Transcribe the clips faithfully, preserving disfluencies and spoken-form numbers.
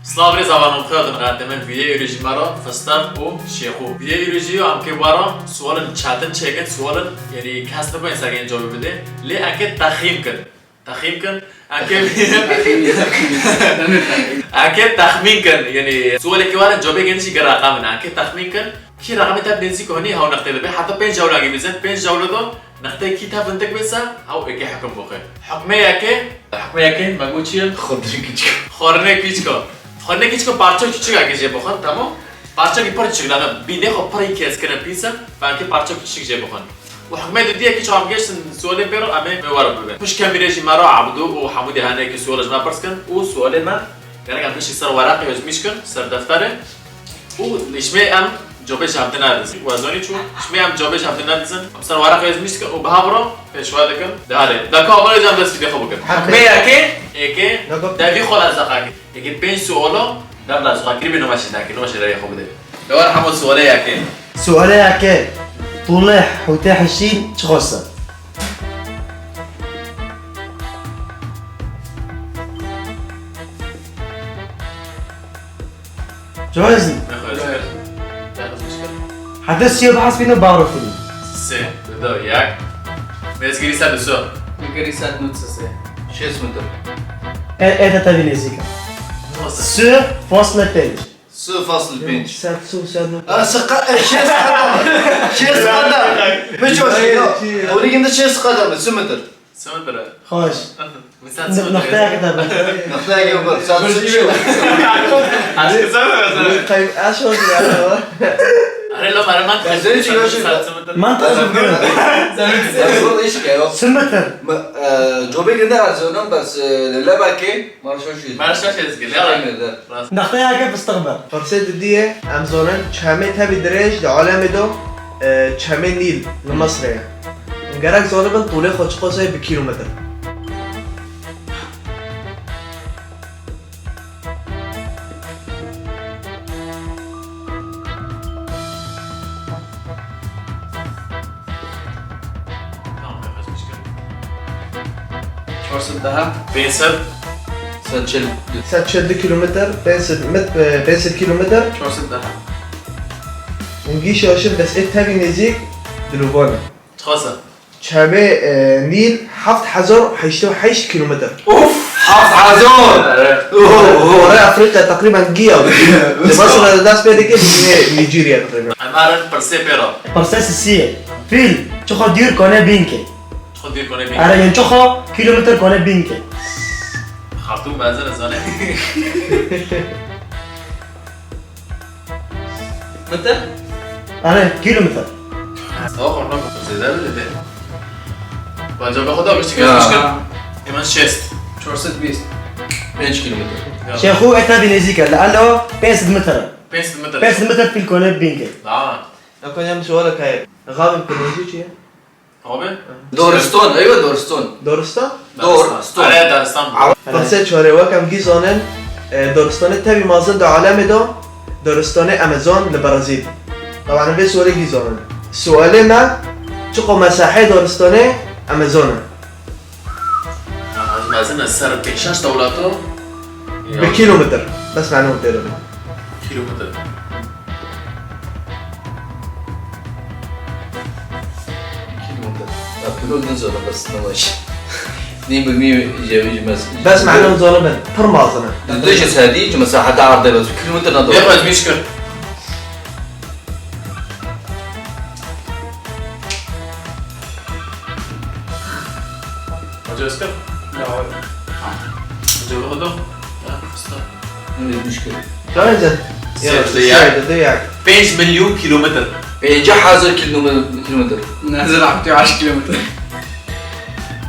Silav rêz, ava nokta din qedemen vîdyoyê êrî jî me re Fistak û Şêxû. Vîdyoyê êrî jî em kê wara sualin çetin çêkin, sualin, yanî kes nibên ser yên cewabê bide. Lê em kê texmîn kin. Texmîn kin. Em kê, em kê texmîn kin. Yanî sualekî wara cewabê gênî jî gel reqem in. Em kê texmîn kin. Kî reqemê te nêzîk û hinî hew neqtê dibe. Heta pênc jewlagî bizin. Pênc jewle de Nexteyekî tev hindik bê se, ew êkê hukm bixwe. Hukmê yekê, hukmê yekê me got çi ye? Xwarinê kîçka. Xwarinê kîçka. Xwarinê kîçka parça küçük eke jê bixwin, tamam? Parçekî pir küçük, lana bînê xwe pirî kes kirine pîse, belkî parça küçük jê bixwin. Û hukmê didiyekî çav geştin sualê pê re, em ê me were bibin. Pişt kemî rê jî me re Abdû û Hemûdê hene ki sualê ji me pirs kin û sualê me Gerek em piştî ser weraqê wezmîş kin, ser defterê. Û li ji me em cobê ji hevdin nedizin. Wezanî çû? Ji me em cobê ji hevdin nedizin. Em ser weraqê wezmîş dikin û bi hev re pêşwa dikin. Dare. Daka avanê cem dest fîdê xwe bikin. Hukmê yekê? Êkê. Devî xwe ez daqakê. Êkê pênc sualo. Dev da zuxakirî bê noma şî dakê. Noma şî reyê xwe bide. Dewar hemo sualê yekê. Sualê yekê. Tûlê hûtê hişîn çi xwese? Cewazî. Hede siyê bihesbîne baro filî. Sê, dido, yek. Mêzgirî sed û sê. Mêzgirî sed nod sê. Şêst metre. E, e de tevî nêzîk e. Sê fasle pênc. Sê fasle pênc. Sed, sê, sed nod. A, sê qa-, e, şêst qadem. Şêst qadem. Biço şî, yo. Orî ginde şêst qadem, sê metre. Sê metre. Xweş. Min sed sê metre. Nexteyek de be. Nexteyek yok, sed sê. Aşkı sen mi? Qey-, aş oldu ya. Are lo mare man. Ya sen hiç yoşun. Sed sê metre. Man tabii. Sen hiç yok. Sê metre. Ma, e, cobê ginde erzonam bes, e, lebakê. Marşa şiz. Marşa şiz gel. Ya. Nexteyeke fistix be. Pirsê didiyê, em zonin, çemê tevî dirêj di alemê do, e, çemê Nîl li Misrê ye. Gerek zonibin tûlê xwe çiqas e bi kîlometr. Çar sed daha. Pênc sed. Sed çil. Sed çil du kilometr, pênc sed met-, e, pênc sed kilometr. Çar sed daha. Hûn gî şaşin, bes ê tevî nêzîk dilovan e. Çiqas e? Çemê, e, Nîl heft hezar û heştê û heşt kilometr. Of! Heft hezar! Evet. Oho! Oraya Afrika teqrîben giya. Usta. Mesela dest pê dike, Nî-, Nîjerya teqrîben. Em herin pirsê pê re. Pirsê sisiyê. Fîl, çiqo dûr kone bînke? Çiqo dûr kone bînke? Are, yani çiqo kilometr kone bînke? Xartûm benzin zane. Metre? Are, kilometr. Sawa xwe rûna zêde bide. Baca be xwe da giştî Ya. Gez kir. Hemen şêst. Çar sed bîst. Pênc kilometr. Ya. Şêxû e tevî nêzîk e. Li elo pênc sed metre. Pênc sed metre. Pênc sed metre fîl kone bînke. Daha. Ya konyam suala kayê. Xavim kırmızı çi ye? Abi? Doriston, eywa Doriston. Doriston? Doriston. Are, Daristan. Pirsê çarê, wek em gî zanin, e, Doristanê tevî mezin di alemê de, Doristanê Amazon li Brezîl. Teban vê sualê gî zanin. Sualê me, çiqo mesahê Doristanê Amazon e? Mezin e ser pênc şeş dewleto. Bi kîlometr. Bes mane tê de. Kilometre. Kilometre. Ya, pilo din zor, bes ne baş. Ne bilmiyor, cevizci mes. Bes mane zor ben. Pir mazine. Dişi sedi, cuma sahada arde bes. Kilometre ne doğru? Ne baş, mişkir. Hoca Özkan? Ya, abi. Ha. Hoca Özkan? Ya, usta. Ne demiş ki? Tamam sen. Ya, Seyirci ya. Seyirci de ya. Pênc milyon kilometre. Pêncî hezar kilometre, kilometre. Nezir Abdü aşk kilometre.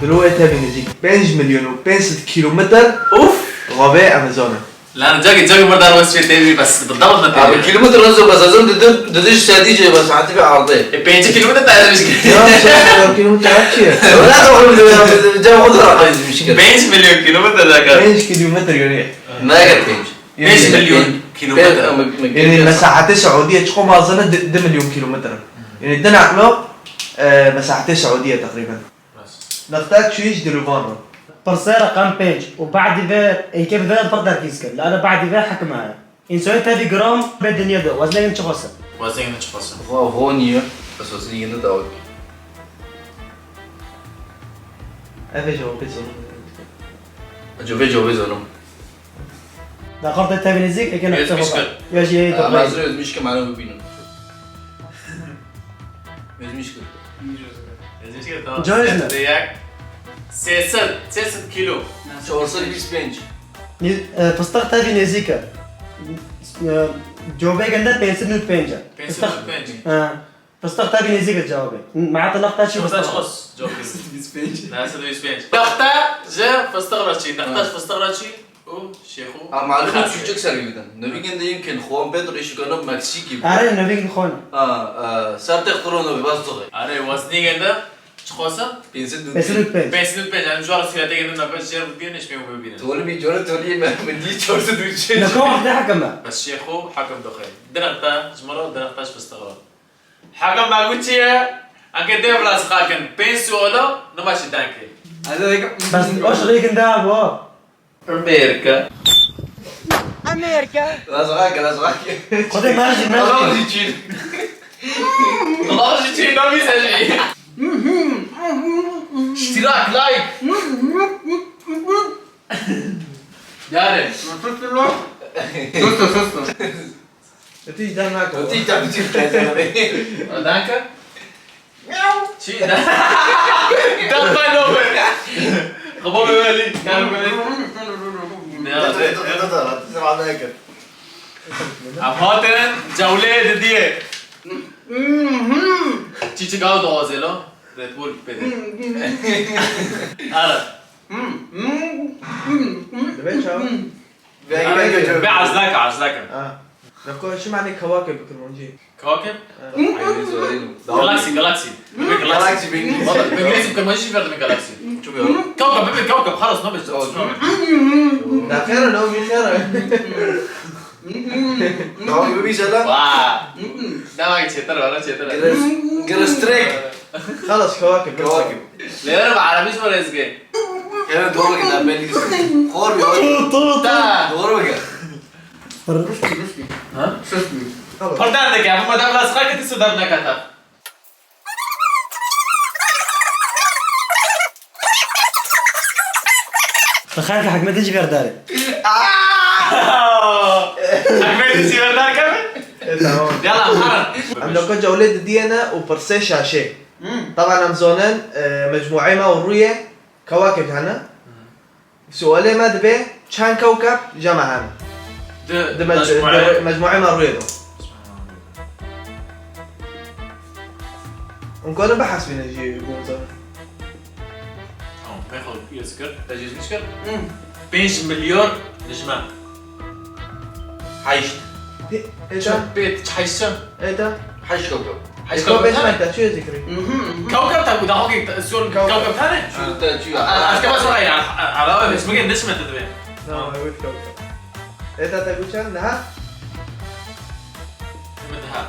Dilo e tevî nêzîk pênc milyon û pênc sed kilometre. Of! Xavê Amazon e. Lan cagê, cagê murdar wes fê tevî bes bi dawet ne tevî. Abi kilometre nasıl bes? Azam dedi, dedi sedî cê bes, hatibi arde. E, pêncî kilometre tevî. Ya, sen kilometre çi ye? Öyle doğru diyor. Cem o da rahat ezmiş ki. Pênc milyon kilometre dakika. Pênc kilometre yani. Ne kadar pênc? Pênc milyon kilometre. Yani mesahatê Saudiyê çiqo mezin e, di, di milyon kilometre. Yani di nehlo, e, mesahatê Saudiyê teqrîben. Nexta çûyî ji Dilûvan re. Pirsê reqem pênc û badî vê êkê bi vê pir terkîz kir. Li ana badî vê hekim heye. Însoyê tevî gram bê dinyê de. Weznê çi xwese? Weznê çi xwese? Xwe vo niye. Esasî yine dawet. Ev ê cewabê zolim. Cewabê, cewabê zolim. Da xortê tevî nêzîk, eke nefte xwe. Özmüşkür. Ya jî ê Ama doxayî. Ez özmüşküm, alo bibînim. Özmüşkür. Özmüşkür, tamam. Caiz mi? Sê sed, sê sed kilo. Çar sed bîst pênc. Nî-, e, fistaq tevî nêzîk e. E, cewabê gende pênc sed û pênc e. Fistaq. Pênc sed û pênc. Ha. Fistaq tevî nêzîk e cewabê. Me'ete nexta çi fistaq? Çiqas cewabê? Sed û bîst pênc. Ne, sed û bîst pênc. Nexta ji fistaq re çî, nexta ji fistaq re çî û şêxû. Ha, malum, küçük sergi bir tane. Növigen de yemkin, Juan Pedro işi kanı Meksiki. Are, növigen Juan. Ha, e, sertê xwe ro növi, bas doxê. Are, weznî gende çiqas e? Pênc sed û pênc. Pênc sed û pênc. Pênc sed û pênc, yani, ji wara sûretê gende me bes jêr bibînin, eşmê û bibînin. Tolî bir cora tolî me, min dî çar sed û çil. Ne, ko wextê hekim e? Bes şêxû hekim doxê. Di nexta ji min re, di nexta ji fistaq re. Hekim me got çi ye? Eke dê vila ziqakin pênc suala, nima çi denkê. Bes o şirêkin de bo. Amerika. Amerika. Lazıgake, lazıgake. Xwedê merjî, merjî. Lazıgake. Lazıgake, nabîse jî. İştirak, like. Yani. Sustu, sustu. Ötü işten nakıl. Ötü işten bütün kez abi. Danke. Çi? Danke, no be. Xwe bê welî. Gel welî. Ne? Dur, dur, dur, dur, dur. Sen bana yakın. Em hatin cewleyê didiyê. Çiçik ew diwazê lo. Red Bull pê de. Ara. Dibe çawa? Be, be, be, be, be, azlak, azlak. Ha. Nako, çi mane kewakib bi kirmancî? Kewakib? Ha. Galaxy, galaxy. Be galaxy. Galaxy, be. Valla, be galaxy, kirmancî jî ferdime galaxy. Çok iyi. Kewkeb, be kewkeb, xelas, ne be? Kewkeb. Da xêr e, ne, min xêr e. Tamam, gibi bir şeyler. Vay. Demek çetir, valla çetir. Gres-, grestrek. Xelas, kewakib. Kewakib. Lê were bi erebî ji bo lezgê. Evet, doğru bike, ben de. Xor bir. Tu, tu, tu. Ta. Doğru bike. Ruştî, ruştî. Ha? Sust bû. Tamam. Pir derdike, bu model rast xaketi su derdnekete. Xelkê hikmetê jî berdare. Hikmetê jî berdar keve? E, tamam. Yala, xaran. Em loko cewlê didiyene û pirsê şaşê. Hmm. Taban em zonin, e, mecmuê me û rûyê kewakib hene. Sualê me dibe, çend kewkeb cem e hene? Di, di mec-, mecmuê, di mecmuê me rûyê de. Hûn karin bihesibînin jî gonza. Tamam, pê xwe yê zikir, te jî zikir. Hmm. Pênc milyar dijmen. Heşt. Pê, pê çend? Pê, pê, heşt çend? Ê, te? Heşt kewkeb. Heşt kewkeb. Kewkeb hene? Te çi zikirî? Mhm, mhm. Kewkeb te, daxokê te, sor kewkeb. Kewkeb hene? Çû te çû ya? A, ez keba sor ya, a, a, a, ez mege neşme te divê. Na, evet kewkeb. Ê, te, te got çend? Niha? Min diha.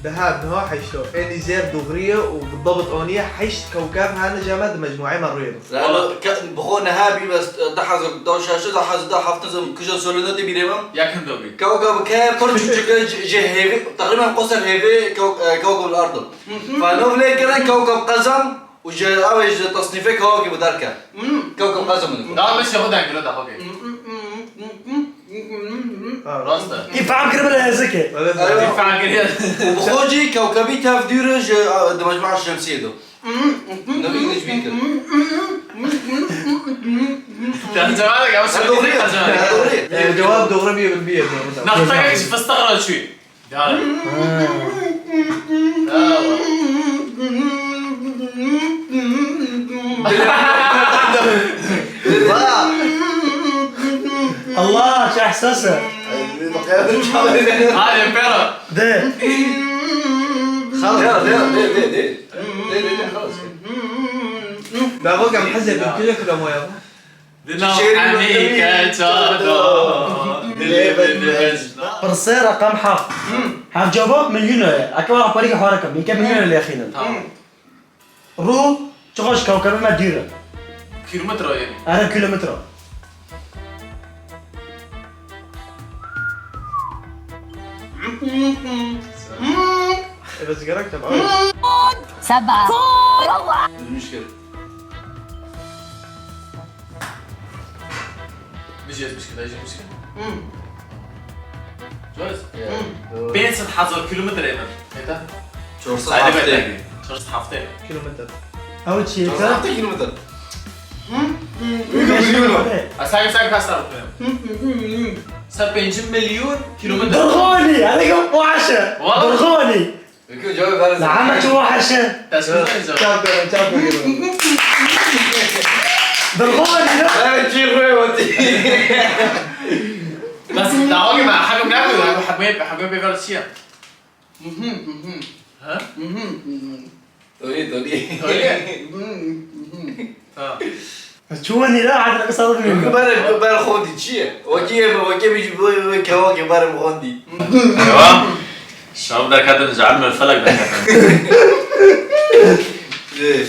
Diha, niha heşto. Ê, nîzêr dogriye û bi dabit aniye heşt kewkeb hene cem e di mecmuê me rûyê de. Wala. Ke-, bi xwe niha bî bes, eh, du hezar, du şeş, du hezar, du heft, kija solê ne tê bîrê me? Yek hindo bî. Kewkeb ke pir çûçik e, ji, ji hêvê, teqrîben qo ser hêvê kew-, eh, kewkeb el-erd. Mhm. Fanov lê kirin kewkeb qezem û ji ew ê ji tesnîfê kewakib derke. Mhm. Kewkeb qezem. Daha beş yapı denk bile daha okey. Mhm. Ha. Rast e. Î fehm kiribin hezikê. Evet. Eywa. Î fehm kiriye. Û bi xwe jî kewkebî tev dûr e ji, a, di mecmu'a şemsiyê de. Navî ne ji bîr kir. Tercüme de gel, sen doğru ya. Tercüme de gel. Doğru. E, cevap doğru bir, bir, doğru. Nexteke ji fistaq re çûyî. Yani. Ha. Allah, çi ihsas e. Hadi, pera. De. Xalas. Ya, ya, de, de, de. De, de, de, xalas. Dava gam hezê bin kilo kilo moya. Di nav hemî keça da dilê min hejna. Pirsê reqem heft. Heft cevap milyona ye. Eke wara parî hare kim. Yeke milyona lê xînin. Tamam. Rû çiqas kewkebê me dûr e. Kilometre yani. Ara kilometre. E, bes gerek tabi. سبعة Bilmiş ki. Bijez mişkil, dayı mişkil. Joyce. Pênc sed hezar kilometre min. Neta? Çor sed heftê. Çor sed heftê. Kilometre. Ew çi Çor sed yeka? Heftê kilometre. Kilometre. Asayım sen kaç tane okuyorum? Sen pêncî milyon kilometre. Dirxanî, hele ke baş e. Wala. Dirxanî. Peki cevap verin. La ama çi waheş e. Teşekkür ederim. Çap verin, çap verin. Dirxanî ne? Ben çiğ koyamadım. Bas, dava ki ben hakkım ne yapıyorum? Hakkım hep, hakkım hep var şey. Ha? Öyle, öyle. Öyle. Tamam. Çû wenî la, hadi qisa bilmiyorum. Ber, ber xondî çi ye? Wekî, wekî bi, bi, bi, kewa ke ber xondî. Eywa. Şav derketin, cehennem felek derketin.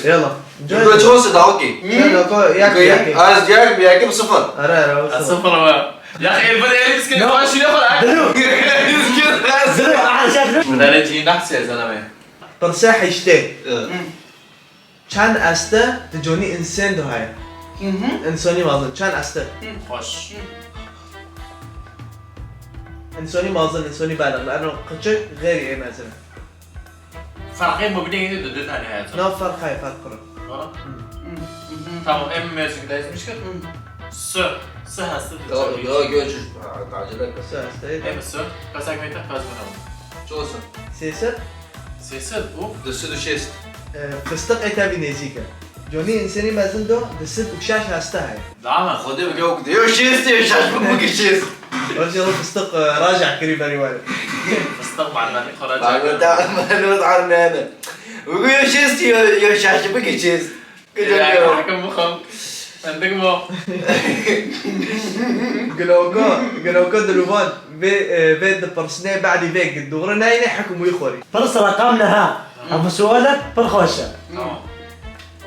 Yalla. Cumhuriyet olsa daha okey. Sen de koy, yak yak. Az yak, bir yakım sıfır. Ara ara. Sıfır ama. Ya elbet elim iskele, ben şile falan. Dilo. Dilo, aşağı dilo. Derece nahsi zalame. Pirse heştê. Çend este di conî insên de heye? Însonî mezin çend este? Hoş. Însonî mezin, însonî baliq, li eno qiçik xêrî ê mezin. Farqê mubinê yine de du tane heye. Na ferq heye, ferq kuro. Tamam, em mezin de ezmiş kir. Sir, sir hasta. Ya, ya, göç, acele et. Sir hasta. Em sir, kasak meyta kazmana. Çoğusu. Sêsir. Sesir, uf. Dişi düşest. Fistiq ê tevî nêzîk e. Conî însênî mezin do di sed û şeş heste heye. Dama. Xwedê bike wek diyo şêst, diyo şeş bin bike şêst. Rojê fistiq raja kirî berî were. Fıstık marmeri Bak, koraca. da, ben o da armeyene. Bugün yo şêst, yo, yo şeş bike şêst. Ya, hakkım bu xam. Fındık mı? Ginewka, ginewka dilûvan vê, e, vê dipirsine, badî vê dûre nayîne hukm wî xorî. Pirs reqam neha. Ev sual e, pir xweş e. Tamam.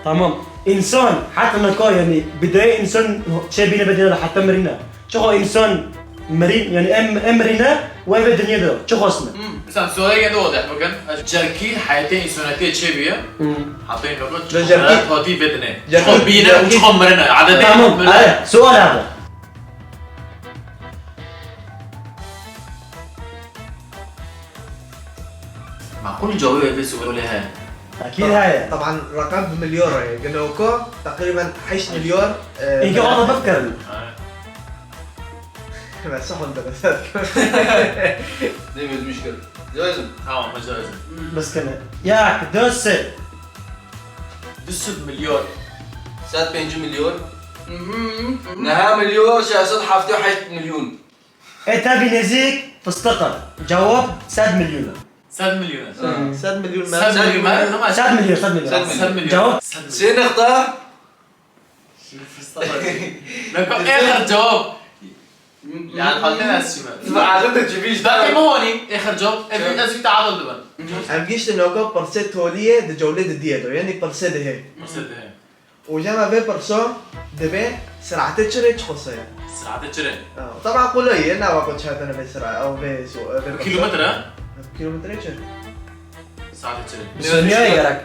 Tamam. Însan heta neka, yani, bidayê însan çê bîne bedîne de heta mirîne. Çiqo însan mirîn, yani, em, em mirîne, wê vê dinyê de çi xwestin? Mesela sualê gende wadih bikin. Cerkî heyetê însanetiyê çê bîye? Heta neka Cerkî- hatî vedine. Cerkî- Çiqo bîne û çiqo mirine. Adetê Tamam, mirine. Are, sual abi. Makul cewabê vê sualê heye. Akîd heye. Taban rakam bi milyar e. Ginewka teqrîben heşt milyar. Înke valla bifkirin. Ve sahon de ser. Ne bezmiş kir. Cazim. Tamam, hocam. Bes kene. Yak, du sed. Du sed milyar. Sed pêncî milyon. Neha milyon şeş sed heftê û heşt milyon. E, tevî nêzîk fistiq e. Cewab sed milyon e. Sed milyon. Sed milyon Sed milyon. Sed milyon, sed milyon. Sed milyon. Cewab. Sed milyon. Sê nexta. Neka êxir cewab. Yani halde nasıl mı? Adil de cibîş. Belki mi honî êxir cewab? Ev ez bir taadil dibin. Em giştin newka pirsê toliyê di cewlê di diyê do. Yani pirsê dihê. Nasıl de? Û jema vê pirso dibe sirate çi rê çi xwese ye? Sirate çi rê? Taban qulay ye, ne waqo çi hatine vê sira-, ew vê so-, vê pirso. Kilometre? Kilometre çi? Sirate çi rê? Soniye gerek.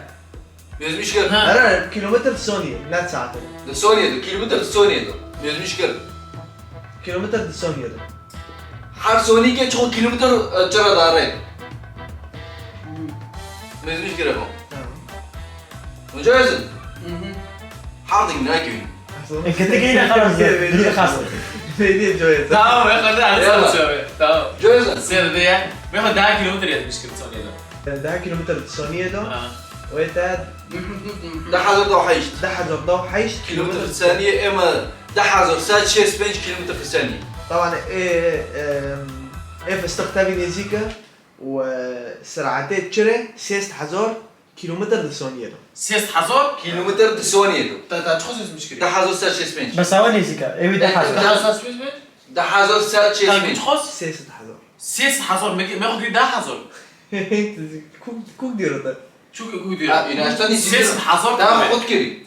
Bezmiş kir. Ha. Here, kilometre soniye, ne saate. Di soniye do, kilometre di soniye do. Bezmiş kir. Kilometre di soniye do. Her sonî ke çiqo kilometre, e, çira dare. Bezmiş kir efendim. Tamam. Hoca ezin. Hardik ne köyün. E, kete geyne xalas. Biri xas. Neydi coyet? Tamam, ya kadar. Eyvallah. Tamam. Coyet. Sen de ya. Ben daha kilometre yetmiş kir soniye do. Daha kilometre soniye do. Ha. Wê te Daha da daha işte. deh hezar da heşt Kilometre saniye ema daha hazır saat şeş beş kilometre saniye. Taban ê, ê, ê fıstık tabi nêzîk e û, e, siratê çire sêst hezar kilometre di soniye do. Sêst hezar? Kilometre di soniye do. Ta, ta çiqo sêst mişkiri? Daha hazır saat şeş beş. Bes awa nêzîk e. Ew ê deh hezar. Daha sêst beş? Daha hazır saat şeş Ta beş. çiqo? Sêst hezar. Sêst hezar, me, me xwe daha hazır. Kuk, kuk diyor da. Çünkü kuydu. Ha, üniversite Sêst hezar. Daha hot kiri.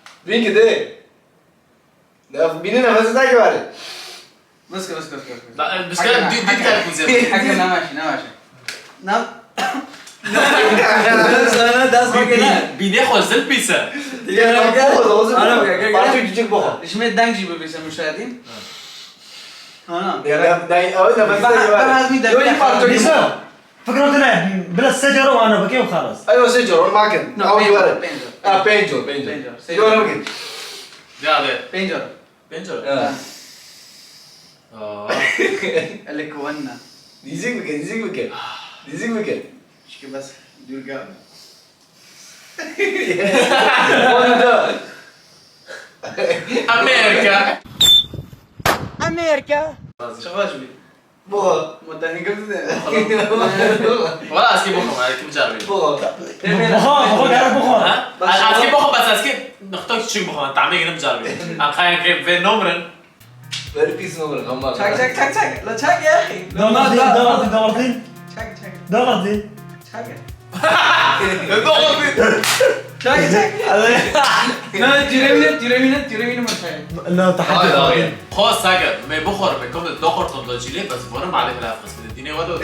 Vîn ki dê. Nef-, bînî nefesî te kibarê. Bıskı, bıskı, bıskı, bıskı. Da, e, bişka dî-, dît kel kuzê. Heke namaşi, namaşi. Nam. Sana ders Bî-, bî-, bînê xwe zil pîse. Gel, bak, boxo, da, o zaman. Ara, gel, gel, gel. Parça küçük boxo. Şimdi dengci bir bilse müşahedin. Ana. Ya, ben, ben, o nefesî te Ben, ben kibarê. az bir Yok, yok, dakika. parça küçük boxo. Fikra te ne? Bila sê cara û ana bike û xelas. Ay, o sê cara, wan makin. No, Aw, pencor, kibarê. pencor. Ha, pencor, pencor. Pencor. Yorum ki. Ya be. Pencor. Pencor. Ha. Aa. Ele kuvenna. Nîzik bike, nîzik bike. Nîzik bike. Çünkü bas dürga. Onu da. Amerika. Şabaş bir. Boxo. Mutahın kapısı. Wala eskî boxo, eskî bicaribî. Boxo. Bixwe, bixwe, gerek bixwe. Ha? Eskî boxo, bes eskî nixta küçük boxo, tamê yine bicaribî. Em xayan ki vê nomrin. Very pis numara, tamam. Çak, çak, çak, çak. La çak ya. Dağıldı, dağıldı, dağıldı. Çak, çak. Dağıldı. Çak. Ne oldu? Çak, çak. Na, türevine, türevine, türevine maşayı. لا، تحدي Hayır, قوي. hayır. Xo sage, me bixor, me kom de doxor tom do çile, bes bana mali hilaf qismi de dine wado.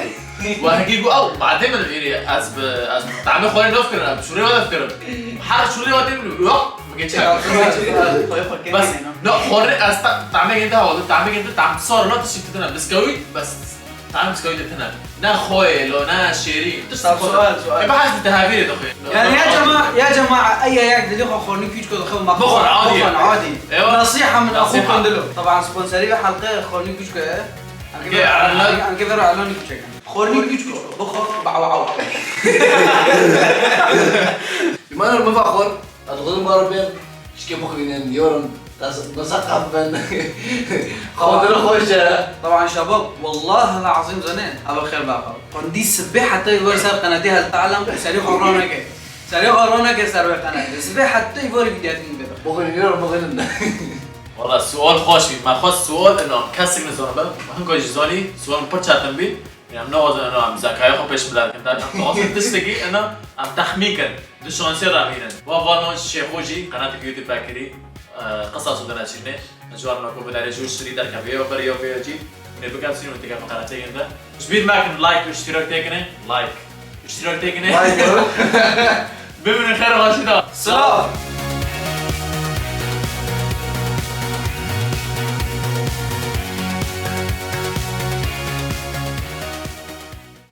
Wa hegi gu, ew, madem min vîrî, ez bi, ez tamê xo rê nof kirin, em şûrê wado kirin. Her şûrê wado min, yok, mi geçer. Bes, no, xo rê ez ta-, tamê gende hava, tamê gende tam sor, no, tişik titine, biskewît, bes, tamê biskewît titine. Ne xoyê, lo, ne şêrî, tişt. Tamam, sual, sual. E, behs bi tehavîrê dixwê. Yani ya cema, ya cema, ay ya yak dedi xo xorni küçük oldu xo ma. Bixor, adi. Bixor, adi. Eyvallah. Nasiha min Nasiha. axu kondilo. Taban sponsori ve halka xorni küçük. Okey, Erlan. Anke ver Erlan küçük. Xorni küçük. Bixor, ba ba ba. Îmanor, min va xor, ez dixwazim baro bêm, şikê bixwînin, yorum, tas-, museqef bin. Xatir xweş e. Taban şebab, wallahi lazim zane, ava xêr ba xo. Xorni sibê hatta yol ser qenatê hel talam, seri xorona ke. Seri xorona ke ser ve qenatê. Sibê hatta yol videoyatın bebe. Bixwînin, yorum, bixwînin. Wala sual xweş bî. Me xwest sual ina kesik nizanibin. Hingo jî zanî sual pir çetin bî. Em newazin ina em zekaya xwe pêş bidin. Em dixwazin tiştekî ina em texmîn kin. Di şansê re mînin. Wa vano Şêxo jî qenatek YouTube vekirî. Qisas û dine çînê. Ji wan me ku bidarê jû şirî derkeve yo ber yo vê yo cî. Hûn ê bikin sîn û tike qenatê ginde. Ji bîr mekin like û iştirak têkine. Like. İştirak tekine. Vay be. Biminin xêr başında. Silav.